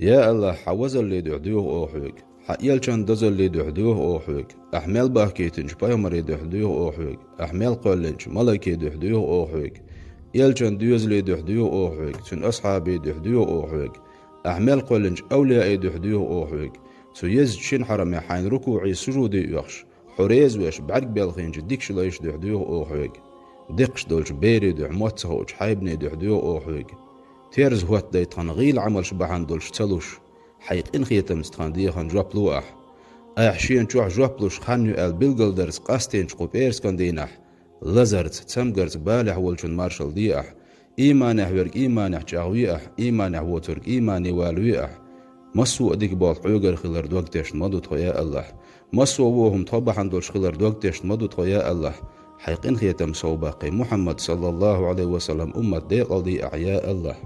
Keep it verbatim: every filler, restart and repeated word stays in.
Я АллахӀ, хьан вазаллий дуьхьа доьху оха хьоьга, хьан элчан дозаллий дуьхьа доьху оха хьоьга, ахь мел бахкийтинчу пайхамарий дуьхьа доьху оха хьоьга, ахь мел кхоьллинчу малайкий дуьхьа доьху оха хьоьга, элчан доьзалий дуьхьа доьху оха хьоьга, цуьнан асхьабий дуьхьа доьху оха хьоьга, ахь мел кхоьллинчу авлияий дуьхьа доьху оха хьоьга, цу езачу шина хьарамехь хьайна рукуӀий, сужудий оьхуш, хьо реза веш, бӀаьрг белхийначу дикачу лайш дуьхьа доьху оха хьоьга, декхаш долчу берийн дуьхьа, мотт ца хоучу хьайбанийн дуьхьа доьху оха хьоьга, терза хӀоттадайта тхан гӀийла Ӏамалш бахьана долуш ца луш, хьайн къинхетамца тхан дехарна жоп ло ахь. Ахь шена чохь жоп луш хан ю аьлла билгалдарца къастийначу кху пӀераскан дийнахь, лазарца, цамгарца балехь волчун маршалла де ахь. Ийманехь верг ийманехь чӀагӀве ахь, ийманехь воцург иймане валаве ахь. Массо а дика болх хьоьгара хилар дог тешна ма ду тхо, я АллахӀ. Массо а вон хӀума тхо бахьана долуш хилар дог тешна ма ду тхо, я АллахӀ. Хьайн къинхетам совбаккхий Мухьаммад, саллаллахӀу Ӏалайхи ва саллам, уммат декъалде ахь, я АллахӀ.